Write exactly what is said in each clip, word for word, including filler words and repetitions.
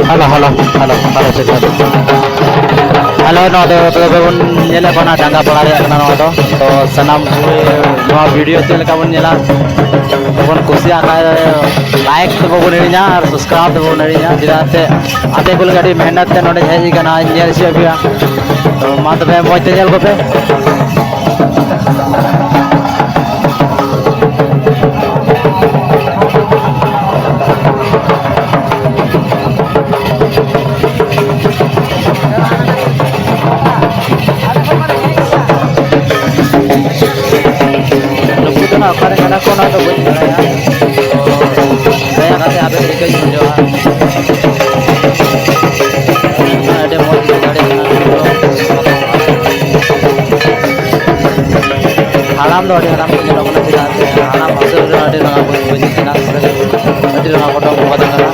Hello, hello, hello, hello, check, hello. Hello, ᱱᱚᱣᱟ ᱫᱚ ᱛᱚᱵᱮ ᱵᱚᱱ ᱧᱮᱞᱮᱫ ᱠᱟᱱᱟ, ᱰᱟᱸᱜᱟ ᱯᱟᱲᱟ ᱨᱮᱭᱟᱜ ᱠᱟᱱᱟ ᱱᱚᱣᱟ ᱫᱚ᱾ ᱛᱚ ᱥᱟᱱᱟᱢ ᱠᱚᱜᱮ ᱱᱚᱣᱟ video ᱪᱮᱫ ᱞᱮᱠᱟ ᱵᱚᱱ ᱧᱮᱞᱟ, ᱵᱚᱱ ᱠᱩᱥᱤᱭᱟᱜ ᱠᱷᱟᱡ like ᱫᱚ ᱵᱟᱵᱚᱱ ᱦᱤᱲᱤᱧᱟ ᱟᱨ subscribe ᱫᱚ ᱵᱟᱵᱚᱱ ᱦᱤᱲᱤᱧᱟ, ᱪᱮᱫᱟᱜ ᱥᱮ ᱟᱯᱮ ᱠᱚ ᱞᱟᱹᱜᱤᱫ ᱟᱹᱰᱤ ᱢᱮᱦᱱᱚᱛ ᱛᱮ ᱱᱚᱰᱮ ᱦᱮᱡ ᱦᱩᱭ ᱠᱟᱱᱟ, ᱧᱮᱞ ᱦᱚᱪᱚᱭᱮᱫ ᱯᱮᱭᱟ᱾ ᱛᱚ ᱢᱟ ᱛᱚᱵᱮ ᱢᱚᱡᱽ ᱛᱮ ᱧᱮᱞ ᱠᱚᱯᱮ᱾ ᱱᱩᱠᱩ ᱫᱚ ᱱᱟᱜ ᱚᱠᱟᱨᱮ ᱠᱟᱱᱟ ᱠᱚ, ᱚᱱᱟ ᱫᱚ ᱵᱟᱹᱧ ᱵᱟᱲᱟᱭᱟ᱾ ᱛᱚ, ᱫᱟᱭᱟ ᱠᱟᱛᱮ ᱟᱵᱮᱱ ᱴᱷᱤᱠᱟᱹᱧ ᱠᱷᱚᱡᱚᱜᱼᱟ᱾ ᱟᱹᱰᱤ ᱢᱚᱡᱽ ᱜᱮ ᱫᱟᱲᱮ ᱠᱟᱱᱟ᱾ ᱦᱟᱲᱟᱢ ᱫᱚ ᱟᱹᱰᱤ ᱦᱟᱲᱟᱢ ᱠᱚ ᱧᱮᱞᱚᱜ ᱠᱟᱱᱟ, ᱪᱮᱫᱟᱜ ᱥᱮ ᱦᱟᱲᱟᱢ ᱩᱥᱟᱹᱨᱟ ᱨᱮ ᱟᱹᱰᱤ ᱨᱟᱸᱜᱟᱣ ᱠᱚ ᱵᱩᱡᱷᱟᱹᱜ ᱠᱟᱱᱟ, ᱟᱹᱰᱤ ᱨᱟᱸᱜᱟᱣ ᱠᱚ ᱰᱚᱢ ᱠᱚ ᱵᱟᱡᱟᱜ ᱠᱟᱱᱟ᱾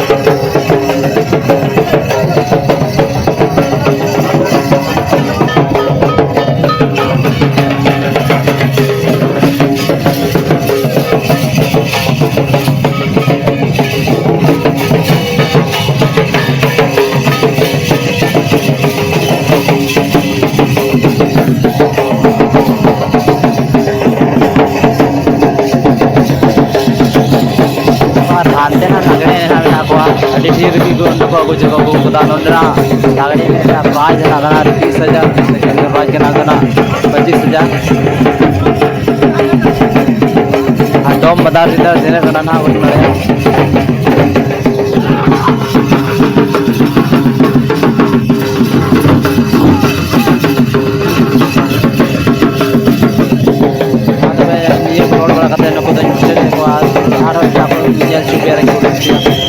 ᱟᱨ ᱦᱟᱱᱛᱮ ᱱᱟᱜ ᱞᱟᱜᱽᱲᱮ ᱮᱱᱮᱡ ᱢᱮᱱᱟᱜ ᱠᱚᱣᱟ, ᱟᱹᱰᱤ ᱰᱷᱮᱨ ᱜᱮ ᱠᱚ ᱚᱸᱰᱮ ᱠᱚ ᱟᱹᱜᱩ ᱦᱚᱪᱚ ᱠᱚᱣᱟ᱾ ᱩᱱᱠᱩ ᱫᱚ ᱱᱚᱸᱰᱮᱱᱟᱜ ᱞᱟᱜᱽᱲᱮ ᱮᱱᱮᱡ ᱨᱮᱱᱟᱜ prize ᱦᱮᱱᱟᱜ ᱠᱟᱱᱟ ᱛᱤᱨᱤᱥ ᱦᱟᱡᱟᱨ, second prize ᱠᱟᱱᱟ ᱚᱸᱰᱮᱱᱟᱜ ᱯᱚᱸᱪᱤᱥ ᱦᱟᱡᱟᱨ᱾ ᱟᱨ ᱰᱚᱢ ᱵᱟᱫᱟᱨ ᱨᱮᱫᱚ ᱛᱤᱱᱟᱹᱜ ᱠᱟᱱᱟ ᱱᱟᱦᱟᱜ ᱵᱟᱹᱧ ᱵᱟᱲᱟᱭᱟ᱾ ᱢᱟ ᱛᱚᱵᱮ ᱱᱤᱭᱟᱹ ᱠᱚ ᱨᱚᱲ ᱵᱟᱲᱟ ᱠᱟᱛᱮ ᱱᱩᱠᱩ ᱫᱚᱧ ᱢᱩᱪᱟᱹᱫ ᱮᱫ ᱠᱚᱣᱟ, ᱟᱨᱦᱚᱸ ᱮᱴᱟᱜ ᱠᱚ ᱧᱮᱞ ᱦᱚᱪᱚ ᱯᱮᱭᱟ ᱨᱮᱸᱜᱮᱡ ᱦᱚᱲ᱾